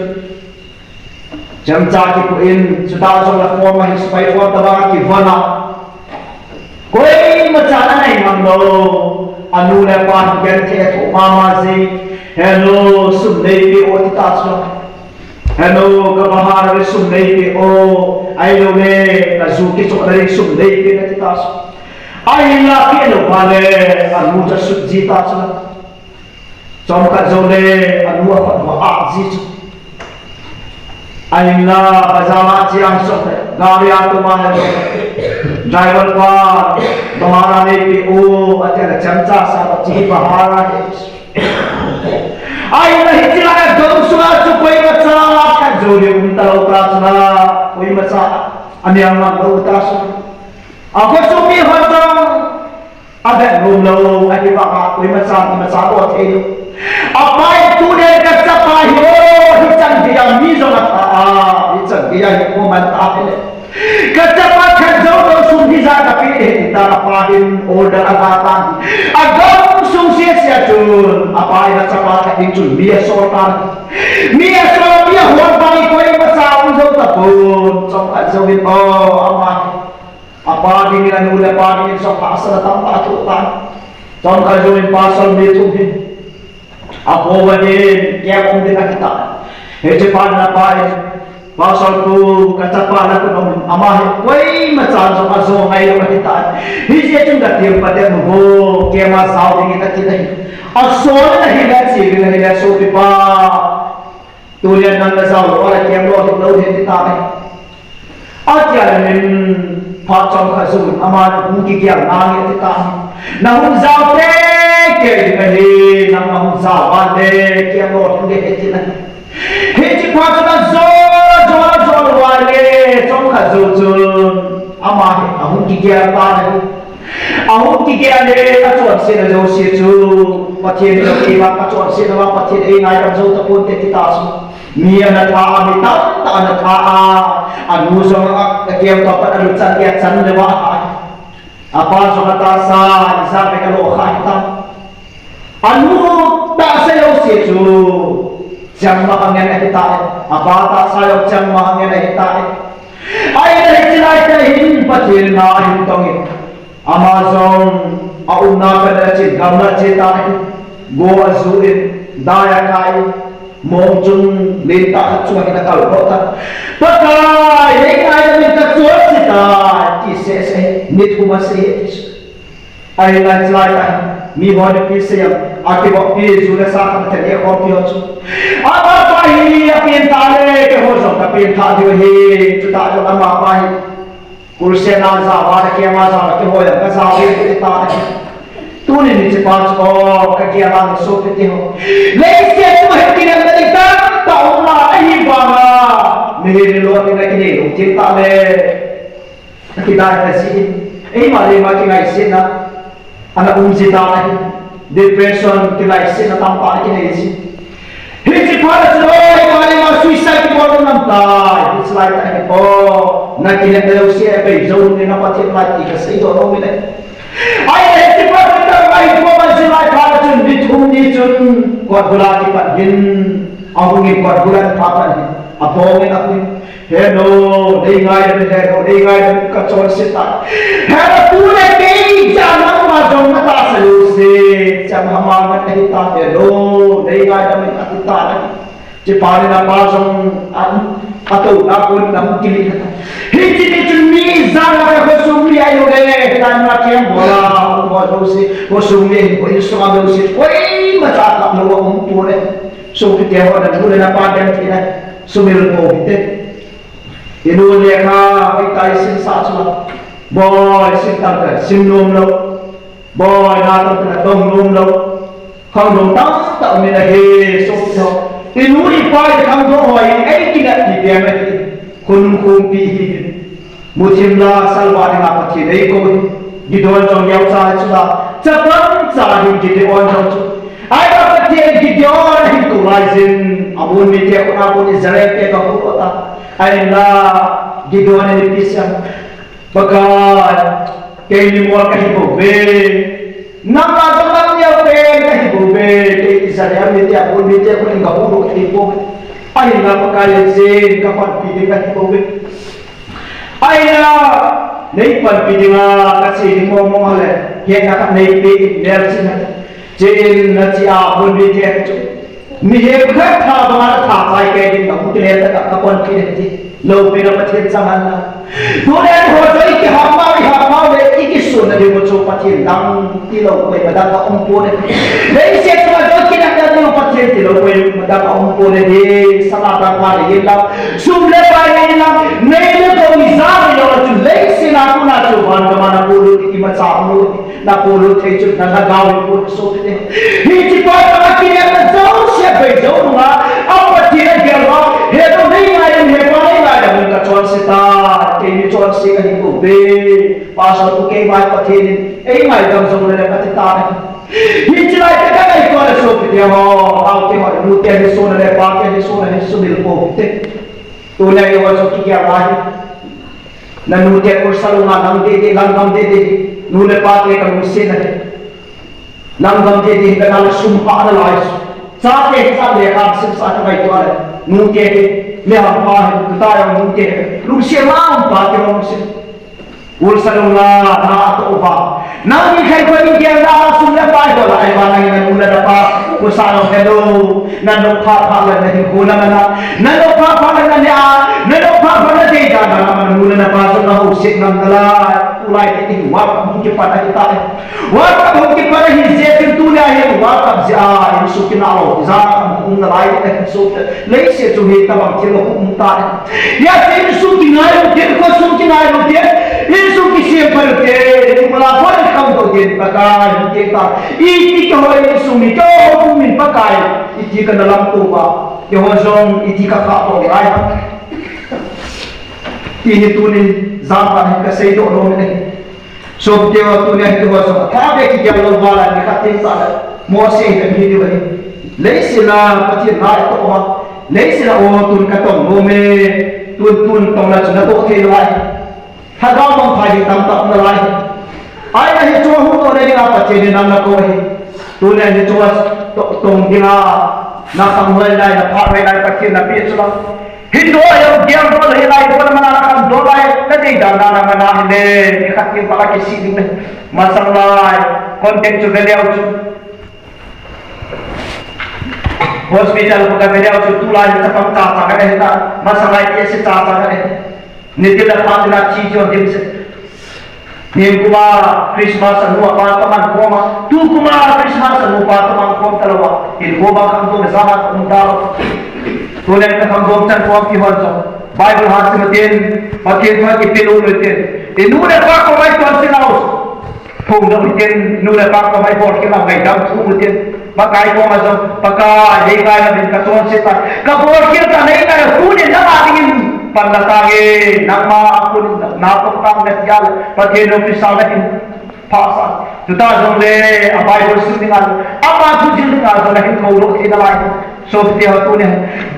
Chemcha kipu in, chuta jong le form a hi sepai form tobang a kivon a. Koima chan anei ngam lou. Anu le apan genthei a thoh mama ji. Hello, sum neipeh o ti ta chu. Hello, ka bahar a le sum neipeh o. Ahilou le, ka ju kichoh na le sum neipeh na ti ta chu. Ahinla peh lou va le, anu cha sut ji ta chu. Chomkhat jou le, anu a khut va ah ji chu. Ahinla, bazar a che a sot le, gari a tum a le, driver pa, bahar a neipeh o, ati le chemcha sa, chi bahar a ne. Ahinla hiche lai a dong sunga chu koima cha khat jou le um ta lou ta chu la, koima cha, anei ngam lou ta chu. Akhosung mi hon jong avet nom lou, ahivanga koima chan imacha bol thei lou. Apa in tuni ka chapa hi o, hichan geiya mi jong atha a, hichan geiya hi koiman tha hile. Ka chapa khat jou jou sum hi ja kapeh ding ahi, tia apa hin order aga tan. Agam sung sese a chun, apa in achapa khat ding chun mi asol tan. Mi asol, mi ahol bang hi koimacha um jou tapon. Chomkhat jouvin o, ama hi apa dingin, anu le apa dingin jong hahsatna tamtah athoh tan. Chomkhat jouvin pasal mi thum hin apo uva hin camp um ding ahitai. Hiche phat in apa in, pasal pu, ka chapa nakhut a um in, ama hi koimacha jong ajo ngai lou ahitai. Hijeh chun katim pate mo, camp a jao ding in ati ahi. Asol in ahile, achil in ahile, sopipa, tunia nang najao lou a le camp lolhing lou ding ati tai. Atia le min phat chomkhat jouvin ama nahung kigel nange ati tai. Nahung jao teitei ding ahi, nang nahung jao a le camp lolhing ding ahi ati tai. Hiche phat chun ajo, ajo, ajo uva le chomkhat jou chun ama hi ahung kigel tan ahi. Ahung kigel le, achonsetna jouse chu Pathen in ape vang, achonsetna vang Pathen in eingaidam jou taponte ti ta chu. Mi ana tha a, mi tamtah ana tha a, anu jong a, akemtoh pat aluchan dia chan le va ahi. Apa jong atahsa, ijat vei alo kha ahitai. Anu tahsa jouse chu changmah angen ahitai. Apa tahsa jong changmah angen ahitai. Ahile hiche laitah hin Pathen na ahin tongin, ama jong aumna pat a chin gamla che tan ahi. Go ajuh in, dai akai in, mong chung lentah khat chunga hin akaldoh tan. Pakai, neingaidam in kachonse tai, ti sese, ni thum asei e ti chu. Ahinla hiche laitah hin miho nipi seiya, akivoppi ju le sa khat athe le khompi ho chu, ama pa hi apeng tah le, keiho jong kapeng tha diu ahi, chutah jong ama pa hi crusade a jao a le camp a jao a keiho jong kajao diu ahi ati tai. Tuni hiche pa chu, o, kagel a sopi teho, leiset chunga hin kinepna ding tamtah um a, ahivanga mihem in lolhinna kinei lou thei tah le, akidai ta jin, eima le eima kingaisetna ana um ji tan ahi. Depression, kingaisetna tamtah ana kinei ji. Hiche phat a chun, o, eima le eima suicide kibol nom tai. Hiche laitah hin, o, nakinepna jouse abei jou in, na Pathen lai ti kaseidoh nom in ahi. Ahile hiche phat a chun, ahi, koma hiche lai phat a chun, ni thum ni chun kot bul a kipat hin ahung in, kot bul a kipat hin abong in ahung in, He nu, neingaidam in, he nu, neingaidam in, kachonse tai. He nu, tule kei jeh a nangma jong natahsa jouse changmah angen ahitai, he nu, neingaidam in, ati tan ahi. Hiche pa in apa jong a, atouna kon in ahung kilim tan. Hiche ni chun mi ijat a khosung mi ahiloule, hilai muna camp bol a um ho jouse, khosung mi ahiloule, insung a jouse, koimacha kap lou a um pon ahi. Sopite ho, nanu le napa ding tina sumil pou hite. Inu lekha hoitah a isimsah chu la, boi, sim tamtah sim nom lou, boi, na tamtah dong nom lou, khangdong tamtah um in ahi, sopite ho. Inu ipa ikhangdong ho hi eikineppi pen ahi, khonung khompi ihiuvin. Muthim la salva dinga Pathen eikou hi. Gideon jong neocha hi chu la, chapang cha hi Gideon jong chu. Ahivang Pathen Gideon ahin kou laijin, Ammon mite khut a kon Israel te kahudoh tan. Ahinla Gideon in ipi asei em? Pakai, kei mimol kahi bouve. Nangma jong nang neo pen kahi bouve. Kei Israel mite, Ammon mite khut in kahudoh thei pouve. Ahinla Pakai, hiche kapanpi ding kahi bouve. Ahinla, neipanpi dinga kache ding mong mong ahile, hetna khat neipe in, melchihna, chein nachea Ammon mite chu, mihem khat tha banga natha chai kei ding, nahung kile tah a kapanpi ding ti loupina Pathen chang hen lang. Tuni eiho jong ikiham mau, iham mau le, ikisonna diu chu Pathen dang tilou koima dang aumpon ahi. Leiset chunga jong kinepna diu Pathen tilou koima dang aumpon ahi. Sanga dang ngai in lang, sum le pai nei in lang, nei le gou ijat a jong chu, leiset a kona chu van gam a napolut imacha umlou, napolut thei chu nalhagao hi pon, sopite. Hiche pa tah a kinepna jouse abei jou nunga, a Pathen agel uva, he nu, neingaidam in, he pa, neingaidam in, kachonse tai, keini chonse kahi bouve. Pastor u kei mai Pathen in, ei mai dam jong le le kati ta ne. Hiche lai te ka ngaito le sopite ho, naote ho, nute hi suna le pate hi suna hi sumil poute. Tuna eiho jong kigel ahi. Na nute Ursa lunga lang dede, lang gam dede, nu le pate ka lungset na hi. Lang gam dede, ka na le sum pha na lai. Chate hi cha le ka sim sa ka ngaito le. Nute hi, mi ham pha hi, tuta jong nute hi. Lungset ma um pate jong lungset. Ursa lunga na atoh uva. Nang ni khai ko ni kiang na sum le pai ko la ai ba nang na nu le na pa. Ko sa lo hello. Na no pha pha le na hi ko na na. Na no pha pha le na ni a. Na no pha pha le dei da na na nu le na pa so na ho se na na la. Ulai ti ni wa ka mu ki pa na ki ta. Wa ka mu ki pa na hi se tin tu le hi wa ka ja. Ni su ki na lo. Ja ka mu na lai ti ka so. Leiset chu hi tabang thil um ta. Hijeh chun insung kingai lou ding, khosung kingai lou ding, insung kisem pha lou ding, insung mala pha lou ding, Pakai, hiti ta. Iti ka hoi insung mi, ka hoi min Pakai, iti ka na lam tou ba, keiho jong iti ka kha tou lai. Ti hi tunin, jam pa hi ka sei doh lou me ne. Sopite ho, tunia hi ho jong, tha be kigel lou val a, ni khat teng tah le, Mose hi ka mi diu ahi. Leiset a Pathen na atoh uva, leiset a o tun ka tong lou me, tun, tun tong la chu na toh thei lou ahi. Lhagao mangthai ding tamtah um nalai. Ahi, ahi chu hung toh le ding a Pathen in nang na kou ahi. Tunia hi chu to-, tong ding a, na khang hoi lai, na pha hoi lai, Pathen na pe chu la. Hin doh a jong, gel doh le hilai, doh le mana na kan doh lai, na dei dan dan a mana hile, ni khat ni pala kisi ding le. Masang lai, contact chu ve leu chu. Hospital ko ka ve leu chu, tulai ni chapang cha cha ka ne ta, masang lai kisi cha cha ka ne. Ni ti le pa ti na chi jo dim se. Nin kuma Christmas anu a pa taman khom a, tu kuma Christmas anu pa taman khom talou a, in khom a khangdong le jama khom talou. Tulen ka khangdong chan khom kihon jong, Bible ha sim utin, Pathen thu kipe lou utin, inu le pa ko mai ton si lau. Thum dong utin, inu le pa ko mai bol kit lau, ngaidam thum utin. Pakai koma jong, Pakai, hei kai na din ka chonset ta. Ka bol kit ta nei na, tunin nanga dingin pan na tange, nangma a kun na tong tang na tia le, Pathen lopina na hin phasah. Tuta jong le, a Bible sim dinga, ama thu jil dinga jong na hin kou lou thei nalai. Sopite ho tunia,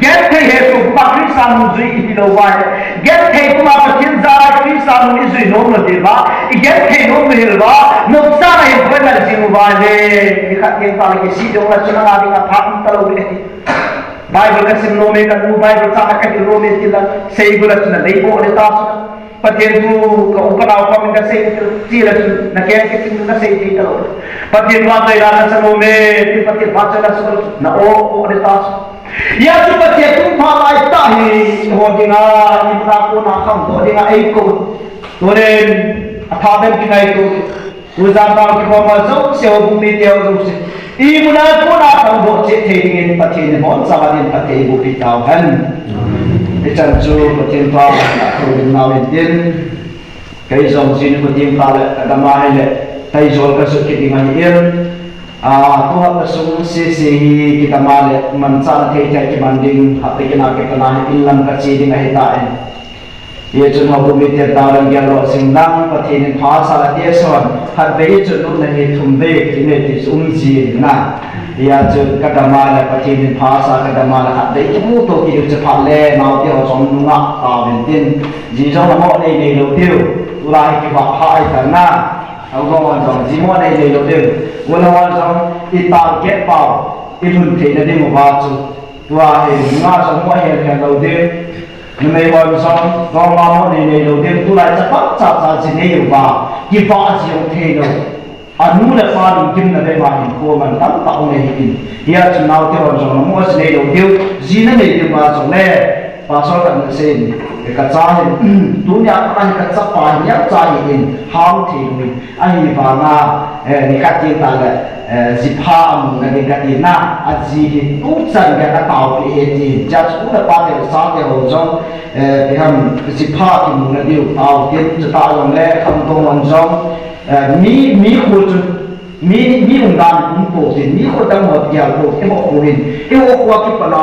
genthei hesoh pa Christa nungjui i hi lou uva le. Genthei kuma Pathen jal a Christa nung i jui nom lou diu va, i genthei nom lou hel uva, nopsahna hin koi na jing uva le, ni khat teng tah le kisi dong la chu nanga dinga pha um talou le. Bible ka sim nom e, ka nu Bible cha ka hi nom e ti la, sei gu la chu na lei bol le ta chu. Pathen thu ka u ka nao khom in ka sei ti la chu na keng kiti na sei thei talou. Pathen vahchoi la na sa nom e, ti Pathen vahchoi la sa na o o le ta chu. Hijeh chun Pathen thupha lai tah hi, ho dinga, i na ko na khang ho dinga ei kou. Tunin, a tha ben kingaito. Tujan tah kikhom a jouse, houbung mite ho jouse. I muna ko na khang ho cheh thei dingin Pathen in hon sa ba din Pathen bu pi tau hen. I chan chu Pathen pa na ko din nau in tin. Kei jong jin ko ting ta le, ka dam a hile, tai jol ka sut kit ding ahi in. A, tu hapta sung sese hi kidam a le, manchah na thei thei kiman ding, hapta kina kipana hi in lam ka che ding ahi ta in. Hijeh chun houbung mite tah lam gel lou jing lang, Pathen in phasah la ti son, khatvei chun nung na hi thum vei, ti ne ti chu um jin na. Hijeh chun ka dam a le Pathen in phasah, ka dam a le khatvei kimu to ti diu chu phat le, naote ho jong nunga tauvin tin. Ji jong na mo nei nei lou diu. Tulai hi kivah pha ai ta na. Houbung hon jong ji mo nei nei lou diu. Houbung hon jong i target pau, i lhun theina ding uva chu. Tua hi nunga jong mo hel hel lou diu. Numei hon jong, dongma mo nei nei lou diu. Tulai chapang cha cha ji nei uva, kivah ji jong thei lou. Anu le apa lunggimna bep a hinkho man tamtah um ahi in. Hijeh chun naote hon jong na mo ji nei lou diu, ji na nei diu ma jong le, pastor khat in asei in, ka cha hin, tunia ka hi ka chapa hi, neocha hi in, hao thei lou in, ahivanga, eh, ni khat teng tah le, eh, ji pha amu na ding ka ti na, aji hi tuchan gei ka taopi e ti, hijeh chun u le pa te, u sa te ho jong, eh, ipi ham, ji pha kimu na diu, taopi in, chuti jong le, khangdong hon jong, Eh, mi, mi khu chu, mi, mi umdan um pouve, mi khu dang hot gel pouve, eiho khu hin, eiho khu a kipana,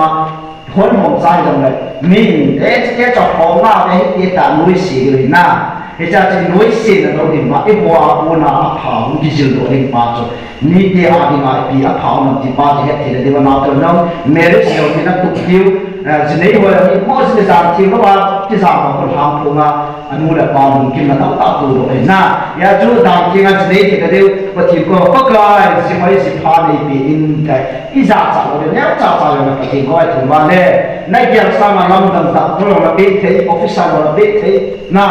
hon hom chai jong le, mi, eh, eh, cha hom na, eh, eh, ta lui si lui na. Hiche chu noisetna lou ding pa, ibola kona apha hung kijil doh ding pa chu. Mite a dinga ipi apha um ti pa chu het thei le ding pa, natoh nau marriage lou ni na tup tiu, eh, jinei ho ni mo jinei jang thei lou pa, kijang pa kon ham phunga, anu le apa lungkimna tamtah tou doh ahi na. Hia chu dan thenga jinei thei le ding, Pathen koma, Pakai, ji hoi ji pha neipe in, ijat cha lou le, neocha cha lou le Pathen koma ithum uva le, nagel sanga lamdang doctor lou na pe thei, officer lou na pe thei, na.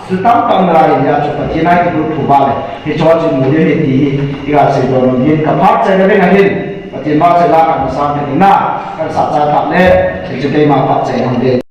Chu tamtah nalai in, hia chu Pathen a kibuh phu uva le, hiche chu imu diu ahi ti hi, iga seidoh nom in, kaphat chaina ding ahin, Pathen vahchoi la kana sang thei ding na, kana sah chai phat le, hichu keima phat chaina ding.